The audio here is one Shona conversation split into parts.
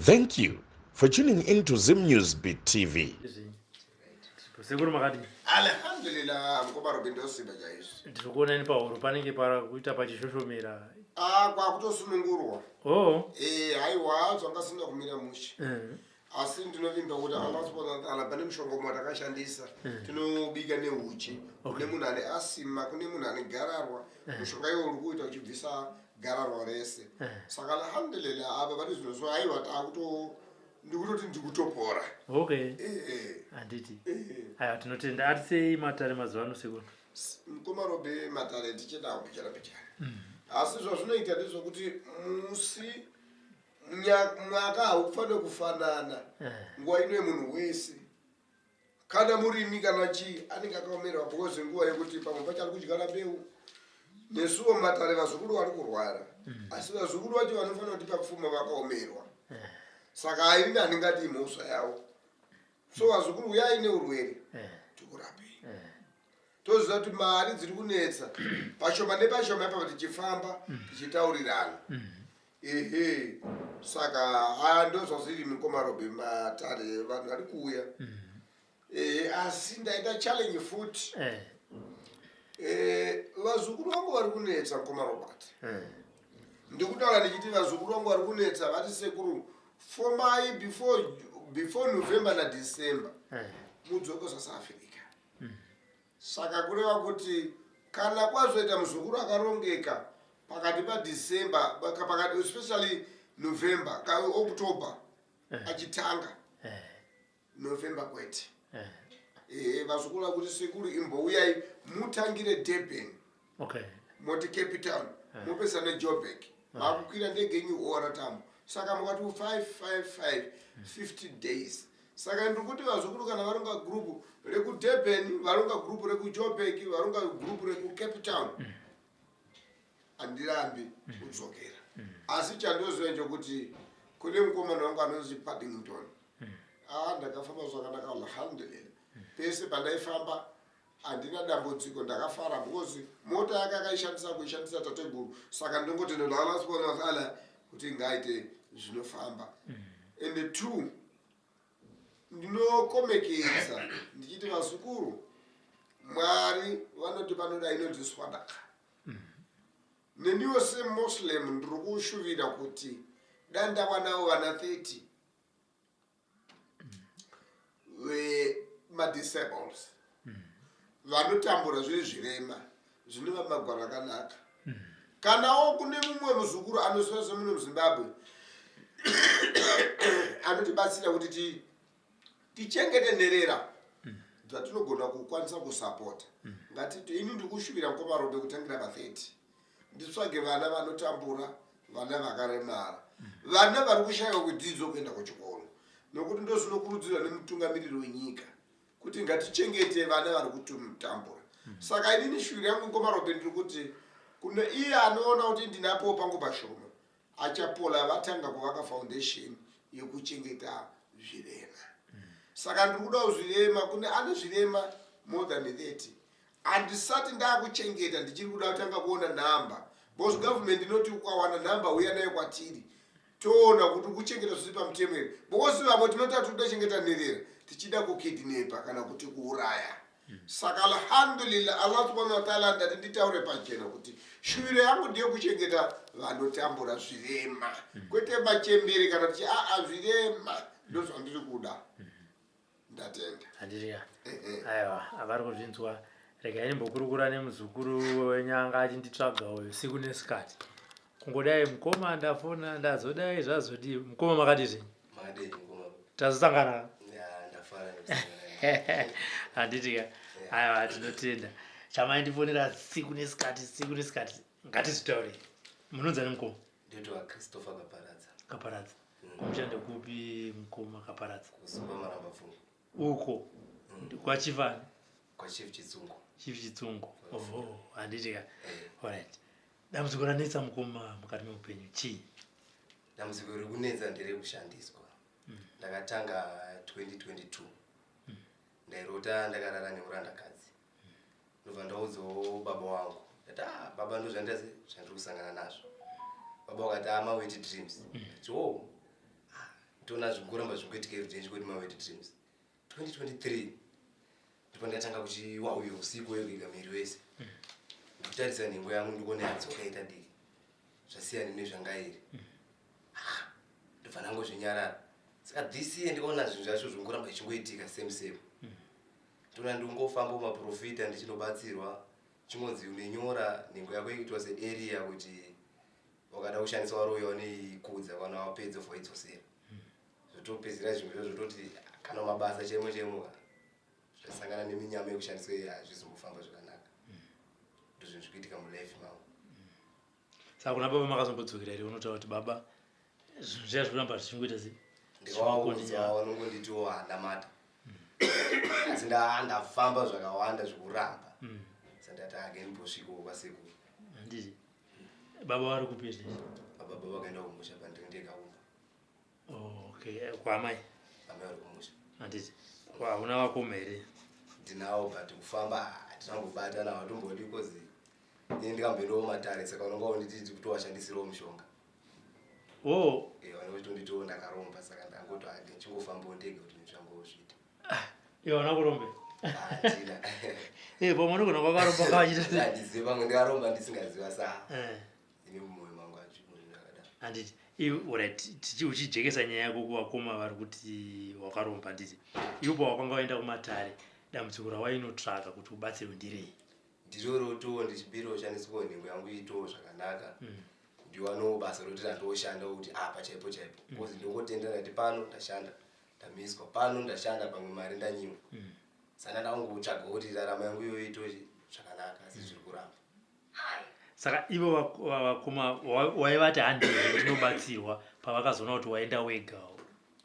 Thank you for tuning in to Zim News Beat TV. Sekuru makadii? Alhamdulillah, mukoma Robin ndosimba chaizvo. Ndiri kuona ini pahuro panenge para kuita pachishoshomera. Ah, kwakutosunungurwa. Oh. Eh, haiwa zvanga zvisina kumira mushe. Eh. Asi ndinovimba kuti Allah subhanahu wa ta'ala pane mushonga umwe watakashandisa tinobika nehuchi. Kune munhu ane asima, kune munhu ane gararwa. Mushonga iwo uri kuita uchibvisa gararwa rese. Saka alhamdulillah apa pane zvinhu zvo haiwa takuto ndikutoti ndikutopora. Okay. Eh. Handiti. Eh. Aiwa tinotenda. Ari sei matare mazuva ano sekuru? Mukoma Robe matare tichidawo mbichana mbichana. Asi zvazvinoita ndezvekuti musi mwaka haufanire kufanana nguva ino yemunhu wese kana murimi kana chii anenge akaomerwa because nguva yekuti pamwe pacho ari kudyara mbeu nesuwo matare vazukuru vari kurwara asi vazukuru vacho vanofanira kutipa pfuma vakaomerwa saka haini handingati imhosva yavo so vazukuru uyai neurwere tikurapei toziva kuti mari dziri kunetsa pashoma nepashoma ipapa tichifamba tichitaurirana ehe saka haya ndo zvazviri mukoma Robe matare vanhu vari kuuya ehe asi ndaita challenge futi vazukuru vangu vari kunetsa mukoma Robert ndikutaura ndichiti vazukuru vangu vari kunetsa vati sekuru fomai before November naDecember mudzoke South Africa saka kureva kuti kana kwazoita muzukuru akarongeka pakati paDecember pakati especially November October achitanga November kwete ehe vazukuru vakuti sekuru imbouyai mutangire Durban moti Cape Town mopesa neJoburg makukwira ndege yenyu ora tambo saka mukati 555 50 days saka ndiri kuti vazukuru kana varonga gurupu rekuDurban varonga gurupu rekuJoburg varonga gurupu rekuCape Town handirambi kudzokera asi chandoziva nchokuti kune mukomana wangu anonzi Paddington ah ndakafamba zvakanaka alhamdulillah pese pandaifamba handina dambudziko ndakafara because mota yake akaishandisa kuishandisa tateguru saka ndingotenda Allah subhanahu wa ta'ala kuti ngaite zvinofamba and two ndinokomekedza ndichiti vazukuru mwari vanoti vanoda inonzi swadaka neniwo semuslim ndiri kushuvira kuti dandawanawo vana 30 vemadisables vanotambura zviri zvirema zvinova magwaro akanaka kanawo kune mumwe muzukuru anoziva semuno muZimbabwe anotibatsira kuti tichengete nherera dzatinogona kukwanisa kusapota ngatiti ini ndikushuvira mukoma Robe kutangira pa30 nditsvage vana vanotambura vana vakaremara vana vari kushayiwa kudzidzo kuenda kuchikoro nokuti ndo zvinokurudzirwa nemutungamiriri wenyika kuti ngatichengete vana vari kutambura saka inini shuviro yangu mukoma Robe ndiri kuti kune iye anoona kuti ndinapo pangu pashoma achapola vatanga kuvaka foundation yekuchengeta zvirema saka ndiri kudawo zvirema kune ane zvirema more than 30 handisati ndakuchengeta ndichiri kuda kutanga kuona nhamba because government inoti ukawana nhamba uya nayo kwatiri toona kuti kuchengeta zviri pamutemo here because vamwe tinoti hatikuda chengeta nherera tichida kukidnepa kana kuti kuuraya saka alhamdulillah Allah subhanahu wa ta'ala ndati nditaure pachena kuti shuviro yangu ndeyekuchengeta vanotambura zvirema kwete machembere kana tichi aa zvirema ndozvandiri kuda ndatenda handiria aiwa avari kuzvinzwa regai ndimbokurukura nemuzukuru wenyanga achinditsvaga uyu siku nesikati kungodai mukoma ndafona ndazodai zvazodii mukoma makadii zvenyu Makadii mukoma? tazosangana Ya, ndafara nekusangana. handiti ka aiwa tinotenda chamaindifonera siku nesikati siku nesikati ngatizvitaurei munonzani mukoma Ndinoitwa Christopher Kaparadza. Kaparadza kumushande kupi mukoma Kaparadza Kusuka Maramba Pfungu. uko kwachifani Kwa Chief Chitsungo. Chief Chitsungo oho handiti ka alright dambudziko ranetsa mukoma mukati meupenyu chii Dambudziko riri kunetsa nderekushandiswa. Ndakatanga 2022. Ndairota ndakarara nemurandakadzi. Ndobva ndaudzawo baba wangu. Ndati ah baba ndo zvandiri zvandiri kusangana nazvo. Baba vakati ah mawet dreams. Ndati oh. Ah, Toona zvingoramba zvingoitika everyday ndichingoti mawet dreams. 2023 ndipo ndatanga kuchiwauya usiku wega miri wese. Ndikutarisa nhengo yangu ndikuona yadzoka ita diki. Zvasiyana nezvanga iri. Ndobva ndangozvinyarara. Saka this year ndikaona zvinhu zvacho zvingoramba zvichingoitika same same. Toona ndingofamba kumaprofita ndichinobatsirwa chingonzi unenyora nhengo yako ikuitwa searea kuti wakada kushandisa waroya unoikudza kana wapedza waidzosera. Zvotopedzera zvimwe zvo zvototi kana mabasa chaimo chaimo zvasangana neminyama yekushandiswa iyi hazvizombofamba zvakanaka. Ndozvinhu zviri kuitika mulife mangu. Saka kuna baba makazombodzokera here unotaura kuti baba zvinhu zviya zvikuramba zvichingoita sei? Ndikawaudza vanongonditiwo handamata. Asi ndafamba zvakawanda zvekuramba. Saka ndati ake ndimbosvikawo kwasekuru. Handiti baba vari kupi izvezvi? Baba vakaenda kumusha pandiri ndega kumba. Okay, kwaamai? Amai vari kumusha. Handiti hauna vakoma here? Ndinawo but kufamba hatinambobatana hatombodi because ini ndikamboendawo matare saka unonga unditi kutowashandisirawo mushonga. Oh. Eh, vanenge vachitonditiwo ndakaromba saka ndangoti ndichingofambawo ndega kuti zvinhu zviite. Iwe hauna kurombe? Handina. Eh, pamwe unogona kwakaromba kawachita. Handizivi pamwe ndikaromba ndisingaziva saa. Eh. Ini mumwoyo mangu hazvimo zvinhu zvakadaro. Handiti iwe alright tichi uchijekesa nyaya yako kuvakoma vari kuti wakaromba handiti iwe pawakanga waenda kumatare dambudziko rawainotsvaka kuti ubatsirwe ndirei? Ndirorotowo ndichibirawo shandiswawo nhengo yangu iitewo zvakanaka. Ndiwanewo basa rokuti randoshanda kuti apa chaipo chaipo. Because ndongotendera ndati pano ndashanda ndamiswa pano ndashanda pamwe mari ndanyimwa. Saka ndakungotsvaga kuti raramo yangu iyoyo iitewo zvakanaka asi zviri kuramba. Saka ivo vakoma waivati handei ndinobatsirwa pavakazoona kuti waenda wega.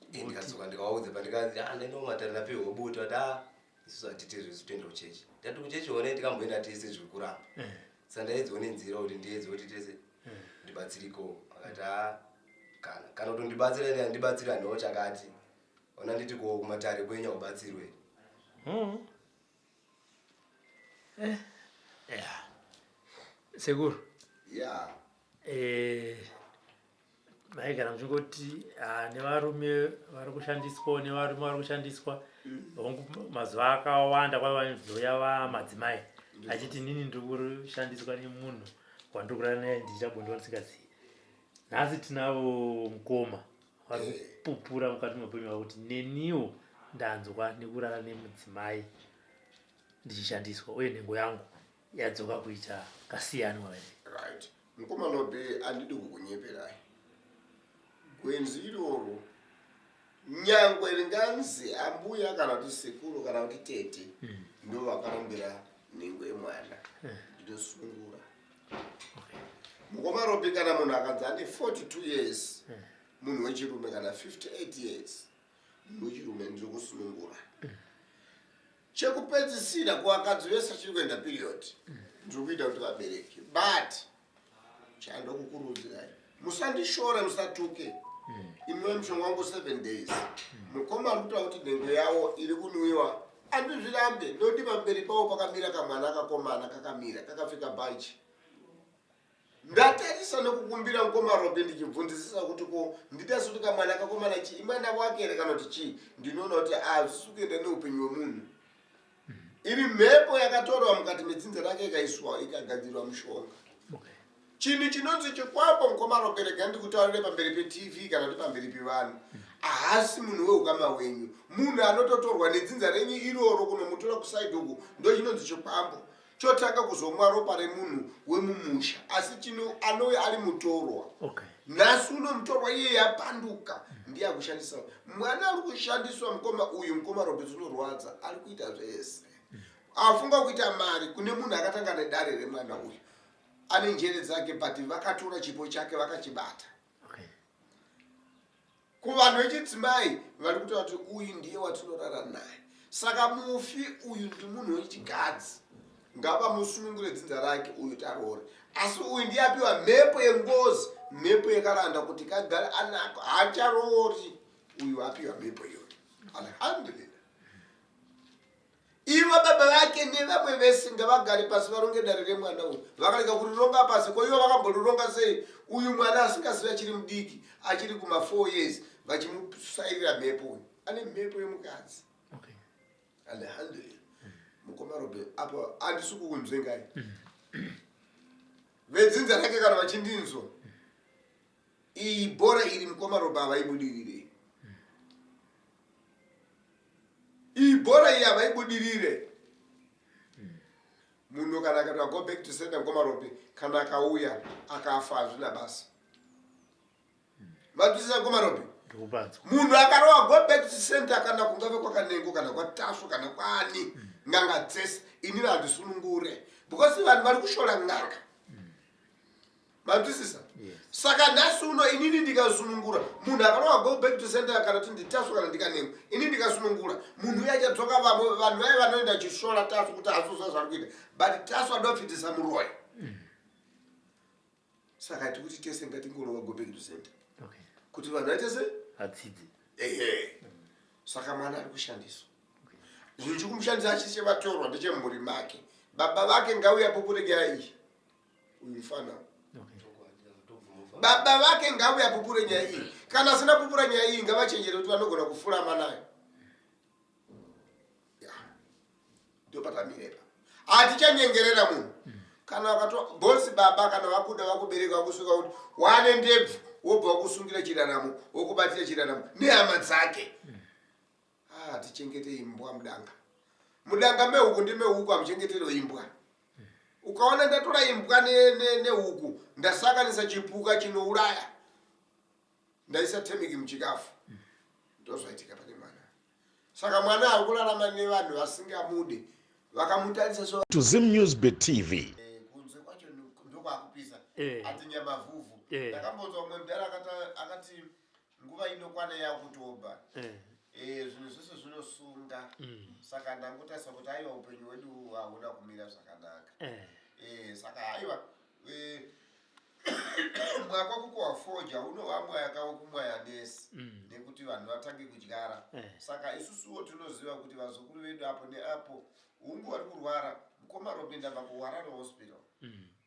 Ndikadzoka ndikawaudza pandikati ah ndaenda kumatare ndapihwa buti vati ah isusu hatiti izvo toenda kuchechi. Ndati kuchechi one tikamboenda tese zviri kuramba. Saka ndaedzawo nenzira kuti ndiedze kuti tese ndibatsiriko. Akati ah kana kana kutondibatsira ende andibatsira handiwo chakati. Ona nditi ko kumatare kwenyu haubatsirwe. Yeah. Sekuru. Yeah. Maigara muchingoti nevarume vari kushandiswa nevarume vari kushandiswa hongu mazuva akawanda kwaiva nezouya vamadzimai achiti inini ndiri kushandiswa nemunhu wandiri kurara naye ndichiita bonde wandisingazivi. Nhasi tinavo mukoma vari kupupura mukati meupenyu hwavo kuti neniwo ndanzwa nekurara nemudzimai ndichishandiswa uye nhengo yangu yadzoka kuita kasiyanwa here. Right. Mukoma Lobe andidi kukunyeperai. Gwenzi iroro nyangwe ringanzi ambuya kana kuti sekuru kana kuti tete ndo vakarambira nhengo yemwana. Ndinosunungura. Mukoma Robi kana munhu akanzi ane 42 years munhu wechirume kana 58 years munhu wechirume ndiri kusunungura. Chekupedzisira kuvakadzi vese chiri kuenda period ndiri kuita kuti vabereke but chandokukurudzirai musandishore musatuke imwe mushonga wangu 7 days mukoma ari kutaura kuti nhengo yawo iri kunwiwa andizvirambe ndoti pamberi pavo pakamira kamwana kakomana kakamira kakapfeka bhachi. Ndatarisa nekukumbira mukoma Robi ndichibvunzisisa kuti ko nditarise kuti kamwana kakomana chii imwana wake here kana kuti chii ndinoona kuti hazvisi kuenda neupenyu hwemunhu iri mhepo yakatorwa mukati medzinza rake ikaiswa ikagadzirwa mushonga. Chinhu chinonzi chikwambo mukoma Robi rega ndikutaurire pamberi peTV kana kuti pamberi pevanhu haasi munhu weukama hwenyu munhu anototorwa nedzinza renyu iroro kunomutora kusaidi uku ndochinonzi chikwambo. Chotanga kuzomwa ropa remunhu wemumusha asi chino anouya ari mutorwa. Okay. Nhasi uno mutorwa iye yapanduka ndiye akushandisa mwana ari kushandiswa mukoma uyu mukoma Robert zvinorwadza ari kuita zvese afunga kuita mari kune munhu akatanga nedare remwana uyu ane njere dzake but vakatora chipo chake vakachibata. Okay. Kuvanhu vechidzimai vari kutaura kuti uyu ndiye watinorara naye saka mufi uyu ndimunhu wechikadzi ngavamusunungure dzinza rake uyu taroore asi uyu ndiye apiwa mhepo yengozi mhepo yekaranda kuti kagare anako haacharoori uyu apiwa mhepo iyoyo alhamdulillah. Ivo baba vake nevamwe vese ngavagare pasi varonge dare remwana uyu. Vakarega kurironga pasi ko ivo vakamborironga sei? Uyu mwana asingazivi achiri mudiki achiri kuma 4 years. Vachimusairira mhepo. Uyu ane mhepo yemukadzi. Alhamdulillah, mukoma Robe, apo handisi kukunzvengai. Vedzinza rake kana vachindinzwa, iyi bhora iri, mukoma Robe, havaibudirire. Iyi bhora iyi havaibudirire. Munhu kana akati go back to sender, mukoma Robe, kana akauya akafa, hazvina basa. Manzwisisa, mukoma Robe? Ndikupanzwa. Munhu akarova go back to center, kana kungave kwaKanengo, kana kwaTasvu, kana kwani, n'anga dzese, inini handisunungure because vanhu vari kushora n'anga. Manzwisisa? Yes. Saka nhasi uno inini ndikasunungura munhu akarova go back to center, kana kuti ndiTasvu kana ndiKanengo, inini ndikasunungura munhu uyo achadzoka. Vamwe vanhu vaive vanoenda chishola Tasvu kuti hasuziva zvari kuita, but Tasvu adopfitisa muroyi. Saka tikuti tese ngatingorova go back to center kuti vanhu vaite se Adzidzi. Ehe, saka mwana ari kushandiswa. Zvinhu chikumushandisa achisi chevatorwa, ndechemumhuri make. Baba vake ngauya pupure nyaya iyi, uyu mufana. Baba vake ngauya pupure nyaya iyi. Kana asina pupura nyaya iyi, ngavachenjere kuti vanogona kufurama nayo. Ya, ndopatamirepa. Hatichanyengerera munhu. Kana vakato bosi baba, kana vakuda vakubereka, vakusvika kuti wane ndebvu, wobva wakusungira chiraramo, wokubatira chiraramo nehama dzake. Ah, tichengete imbwa mudanga. Mudanga mehuku ndimehuku, hamuchengeterwe imbwa. Ukaona ndatora imbwa nehuku, ndasanganisa chipuka chinouraya, ndaisa temiki muchikafu. Ndozvaitika pane mwana. Saka mwana ari kurarama nevanhu vasingamude, vakamutarisa so. To Zim Newsbeat TV. Kunze kwacho ndokwakupisa. Ati nyamavhuvhu. Ndakambonzwa mumwe mudhara akati nguva inokwana yakutoba. Zvinhu zvese zvinosunga. Saka ndangotarisa kuti aiwa, upenyu hwedu hauna kumira zvakanaka. Saka aiwa, mwaka wekukohwa fodya unova mwaka wekumwaya nesi nekuti vanhu vatange kudyara. Saka isusuwo tinoziva kuti vazukuru vedu apo neapo hungu vari kurwara. Mukoma Robe, ndabva kuHarare Hospital.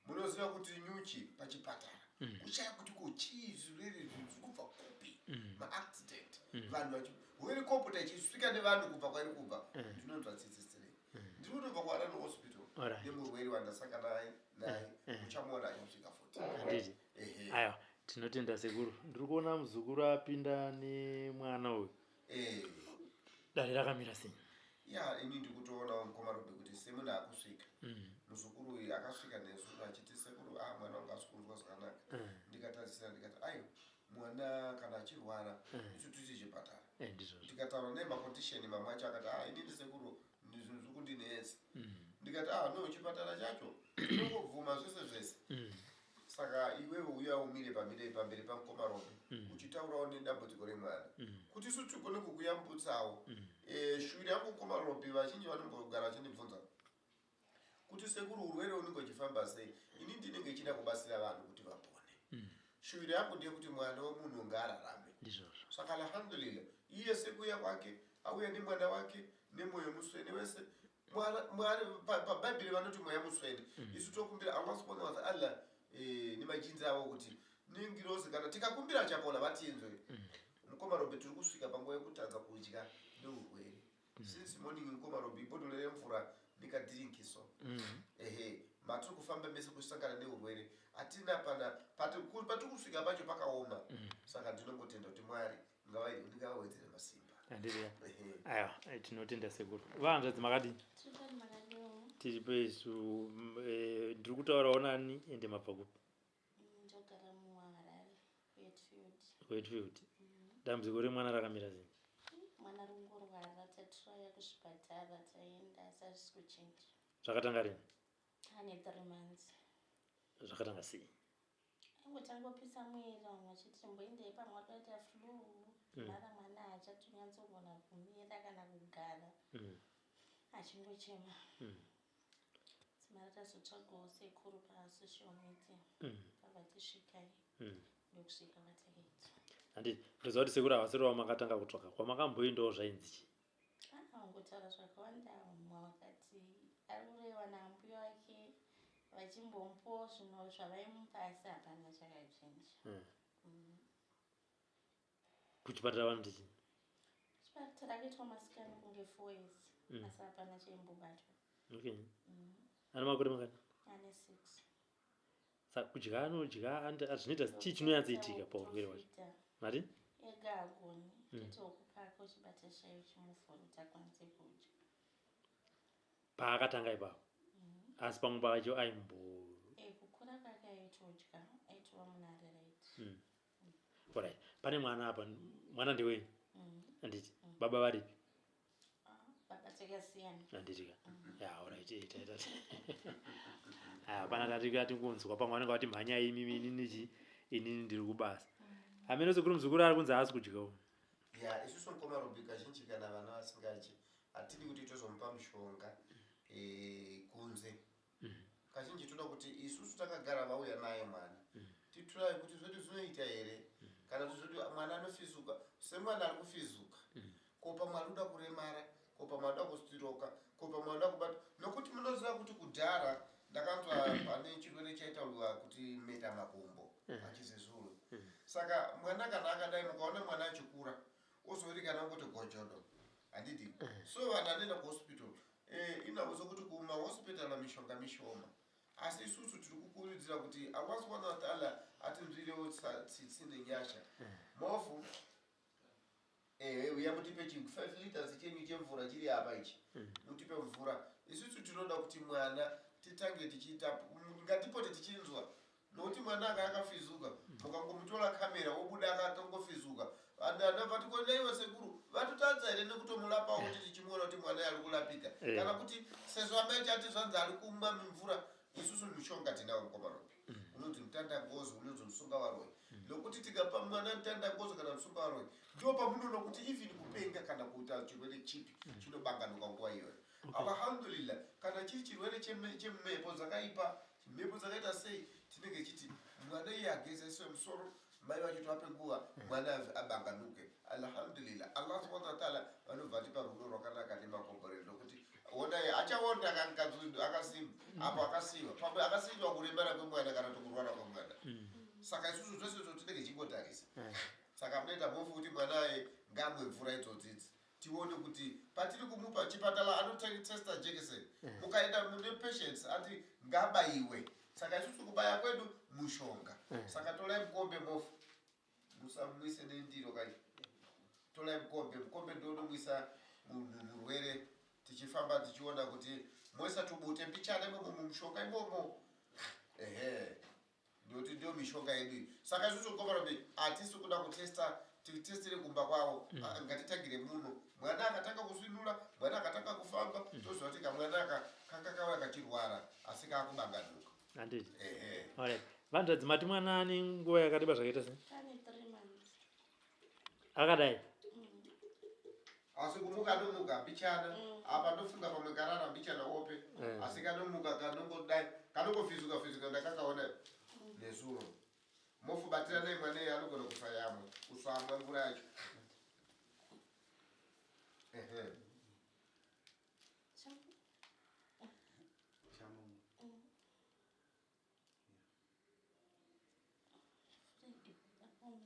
Munoziva kuti nyuchi pachipatara, kushaya kuti ko chii, zvirwere zviri kubva kupi, maaccident, vanhu vachi helicopter ichisvika nevanhu kubva kwairi kubva. Ndinonzwa tsitsi tsirei. Ndiri kutobva kuHarare Hospital nemurwere wandasangana naye. Muchamuona achisvika futi. Handiti? Ehe. Aiwa, tinotenda sekuru. Ndiri kuona muzukuru apinda nemwana uyu. Dare rakamira sei? Ya, ini ndikutoonawo, mukoma Robe, kuti semunhu akusvika, muzukuru uyu akasvika nezuro achiti, "Sekuru, ah, mwana wangu asi kunzwa zvakanaka." Ndikatarisira, ndikati, "Aiwa, mwana kana achirwara, isu titi chipatara." Ndizvozvo. Ndikataura naye macondition mamwe acho, akati, "Ah, inini sekuru, zvinhu zviri kundinetsa." Ndikati, "Ah, no, chipatara chacho tinongobvuma zvese zvese. Saka iwewe uya umire pamire pamberi pamukoma Robe, uchitaurawo nedambudziko remwana, kuti isu tigone kukuyambutsawo." Shuviro yangu, mukoma Robe, vazhinji vanombogara vachindibvunza kuti, "Sekuru, urwere unenge uchifamba sei?" Ini ndinenge ichida kubatsira vanhu kuti vapone. Shuviro yangu ndeyekuti mwana wemunhu ngaararame. Ndizvozvo. Saka alhamdulillah, iye sekuuya kwake, auya nemwana wake nemwoyo muswene wese. Mwari pabhaibheri vanoti mweya muswene. Isu tokumbira Allah subhanahu wa taala nemachinzi avo kuti nengirozi, kana tikakumbira chapola, vatinzwe. Mukoma Robe, tiri kusvika panguva yekutadza kudya neurwere. Since morning, mukoma Robe, ibhodhoro remvura ndikadhirinkiso. Ehe, matiri kufamba mese kusangana neurwere, hatina pana patiri kusvika pacho pakaoma. Saka ndinongotenda kuti Mwari ngavawedzere masimba. Handiti? Ehe. Aiwa, tinotenda sekuru. Vahanzvadzi, makadini? Tiri makadiwo? Tiripo isu. Ndiri kutaurawo nani, ende mabva kupi? Ndogara muHarare, Wakefield. Wakefield. Dambudziko remwana rakamira sei? Mwana ari kungorwara. Tatiraya kuzvipatara, taenda, asi hazvisi kuchinja. Zvakatanga rini? Ane 3 months. Zvakatanga sei? Angotanga kupisa mwiri, vamwe vachiti mboendei pamwe wakaita flu. Mara mwana haachatonyatsoogona kumira kana kugara, achingochema. Mara tazotsvagawo sekuru pasocial media, tabva tisvikai, ndokusvika vatakaita. Handiti ndoziva kuti sekuru havasiriwo makatanga kutsvaka, kwamakamboendawo zvainzi chii? Vangotaura zvakawanda. Mumwe vakati ari kurewa naambuya wake, vachimbomupawo zvinhu zvavaimupa, asi hapana chakachinja. Kuchipatara vanoti chii? Chipatara akaitwa masikani kunge 4 years asi hapana chaimbobatwa. Okay. Ane makore mangani? Ane 6. Saka kudya anodya zvinoita chii chinonyatsoitika paurwere hwacho? Kutofeeda. Mati? Ega hagoni. Toita wekupaka uchibata shayi uchimuvhura kuti akwanise kudya. Paakatanga ipapo. Asi pamwe pacho aimbo Kukura kwake aitodya, aitova munhu ari right. Alright. Pane mwana apa, mwana ndewenyu. Handiti? Baba varipi? Baba takasiyana. Handiti ka? Ya, alright. Taita. Hapana tati tatingonzwa pamwe vanenge vati mhanyai imimi inini chi inini ndiri kubasa. Hameno sekuru muzukuru ari kunzi haasi kudyawo. Ya, isusu mukoma Robi kazhinji kana vana vasingadyi hatidi kuti tozomupa mushonga kunze. Kazhinji toda kuti isusu takagara vauya naye mwana titry kuti zvedu zvinoita here kana kuti zvedu mwana anofizuka semwana ari kufizuka ko pamwe ari kuda kuremara ko pamwe ari kuda kustiroka ko pamwe ari kuda kubata nokuti munoziva kuti kudhara ndakanzwa pane chirwere chaitaurwa kuti meta makumbo pachizezuru. Saka mwana kana akadai mukaona mwana achikura ozoerekana kungoti gojodo handiti? So vanhu vanoenda kuhospital inhau sokuti kumahospital mishonga mishoma asi isusu tiri kukurudzira kuti Allah subhanahu wa ta'ala atinzwirewo tsitsi nenyasha. Mofu uya mutipe chi 5 liters chenyu chemvura chiri apa ichi, mutipe mvura. Isusu tinoda kuti mwana titange tichiita ngatipote tichinzwa nokuti mwana anga akafizuka mukangomutora kamera wobuda akatongofizuka vanhu ana vati konaiwa sekuru vatotadza here nekutomulapawo kuti tichimuona kuti mwana ari kurapika kana kuti sezvo amai chati zvanzi ari kumwa mimvura. Isusu mishonga tinawo mukoma Robi unonzi mutandangozo unonzi musunga varoyi nokuti tikapa mwana mutandangozo kana musunga varoyi ndo pamunoona kuti even kupenga kana kuita chirwere chipi chinobanganuka nguva iyoyo. Alhamdulillah, kana chiri chirwere chemhepo dzakaipa, mhepo dzakaita sei, tinenge chiti mwana iye agezeswe musoro mai vacho tovape nguva mwana abanganuke. Alhamdulillah, Allah subhanahu wa ta'ala vanobva tipa rudo rwakanaka nemakomborero nokuti onai achaonda akasimba apo akasiyiwa pamwe akasiyiwa kuremara kwemwana kana kuti kurwara kwemwana. Saka isusu zvese izvo tinenge tichingotarisa. Saka munoita mhofu kuti mwanaye ngaamwe mvura idzodzidzi tione kuti patiri kumupa chipatara anotesta jekiseni mukaenda mune patients ati ngabayiwe. Saka isusu kubaya kwedu mushonga. Saka torai mukombe mofu musamwise nendiro kai, torai mukombe, mukombe ndounomwisa munhu murwere tichifamba tichiona kuti moisa tubute mbichana imomo mumushonga imomo. Ehe, ndoti ndio mishonga yedu iyi. Saka isusu mukoma hatisi kuda kutesta titestire kumba kwavo. Ah, ngatitangire muno. Mwana akatanga kusvinura, mwana akatanga kufamba, toziva kuti kamwana aka kanga kauya kachirwara asi kaakubanganuka. Handiti? Ehe. Alright, vanhu mati mwana ane nguva yakareba zvakaita sei? Ane 3 months. Akadai? Asi kumuka anomuka mbichana. Apa ndofunga pamwe karara mbichana ope. Asi kanomuka kanongodai kanongofizuka fizuka ndakakaona nezuro. Mofu batiranai mwana iye anogona kusayamwa kusamwa mvura yacho. Ehe. Chamo. Uomesa shaya.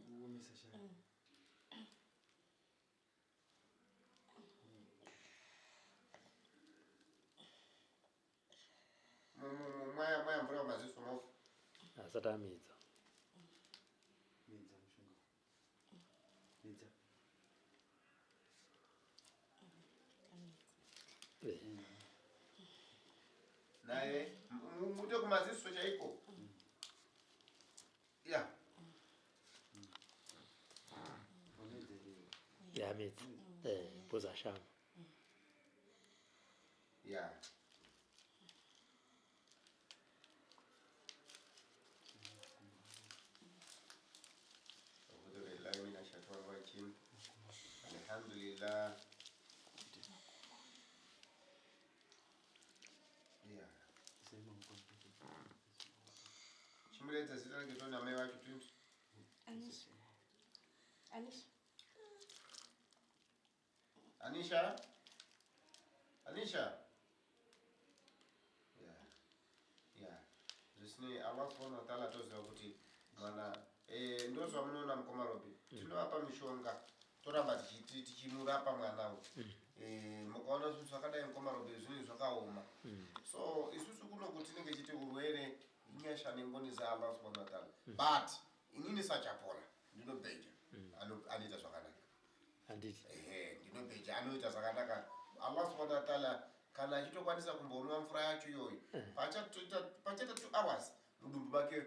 Uomesa shaya. Mwaya mwaya mvura mumaziso mofu. Asati amidza. Midza mushonga. Midza. Naye mute kumaziso chaiko ya. Wamedza here? Yamidza because ashama. Ya. A'udhu billahi minash shaitani rajim. Alhamdulillah. Ya. Sema mkono. Chimuredza zita rake tona mai vacho twins. Anisha. Anisha. Anisha. Anisha. Ya. Ya. Zvisinei Allah subhanahu wa ta'ala toziva kuti mwana Eh, ndozvamunoona mukoma Robi, tinovapa mishonga, toramba tichiti tichimurapa mwana uyu. Eh, mukaona zvinhu zvakadai, mukoma Robi, zvinhu zvakaoma. So isusu kunoku tinenge chiti urwere inyasha nengoni zaAllah subhanahu wa taala, but inini saChapola ndinobheja anoita zvakanaka. Handiti? Ehe, ndinobheja anoita zvakanaka. Allah subhanahu wa taala kana achitokwanisa kumbonwa mvura yacho iyoyo, pachaita 2 hours mudumbu make.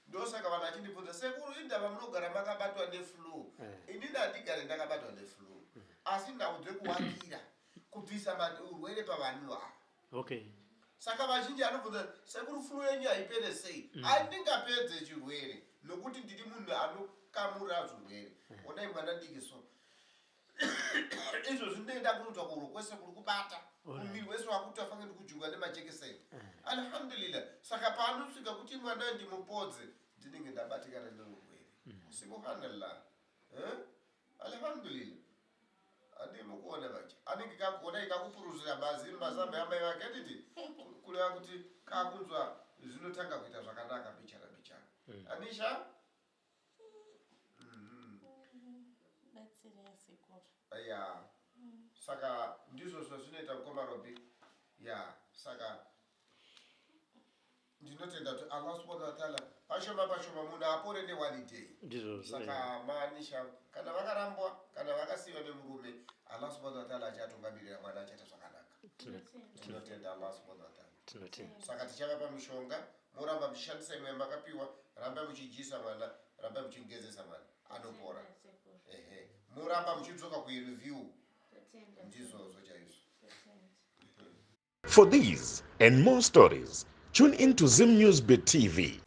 Ndosaka vanhu achindibvunza, "Sekuru, indava munogara makabatwa neflu?" Inini handigare ndakabatwa neflu, asi nhau dzekuwakira kubvisa urwere pavanhu ava. Saka vazhinji anobvunza, "Sekuru, flu yenyu haipere sei?" Handingapedze chirwere nokuti ndiri munhu anokamura zvirwere. Onai mwana diki, so izvozvi ndinoenda kunoitwa kuro kwese kuri kubata muviri wese wakuti afange ndikujungwa nemajekiseni. Alhamdulillah. Saka paanosvika kuti mwana ndimupodze, ndinenge ndabatikana neurwere. Subhanallah. Eh? Alhamdulillah. Handimukuona manje anenge kakuona ikakupuruzira mazi mazambi amai vake, anditi? Kureva kuti kakunzwa zvinotanga kuita zvakanaka mbichana mbichana. Anisha. Batsirai, sekuru. Ya, saka ndizvo zvazvinoita, mukoma Robi. Ya, saka ndinotenda kuti Allah subhanahu wa taala pashoma pashoma munhu apore neone day. Ndizvozvo. Saka maanisha kana vakarambwa, kana vakasiyiwa nemurume, Allah subhanahu wa taala achatungamirira mwana, achaita zvakanaka. Tinotenda Allah subhanahu wa taala. Tinotenda. Saka tichavapa mishonga, moramba muchishandisa imwe yamakapiwa. Rambai muchidyisa mwana, rambai muchigezesa mwana, anopora. Sekuru. Ehe, moramba muchidzoka kuireview. Totenda. Ndizvozvo chaizvo. Totenda. For these and more stories, tune in to Zim News Bit TV.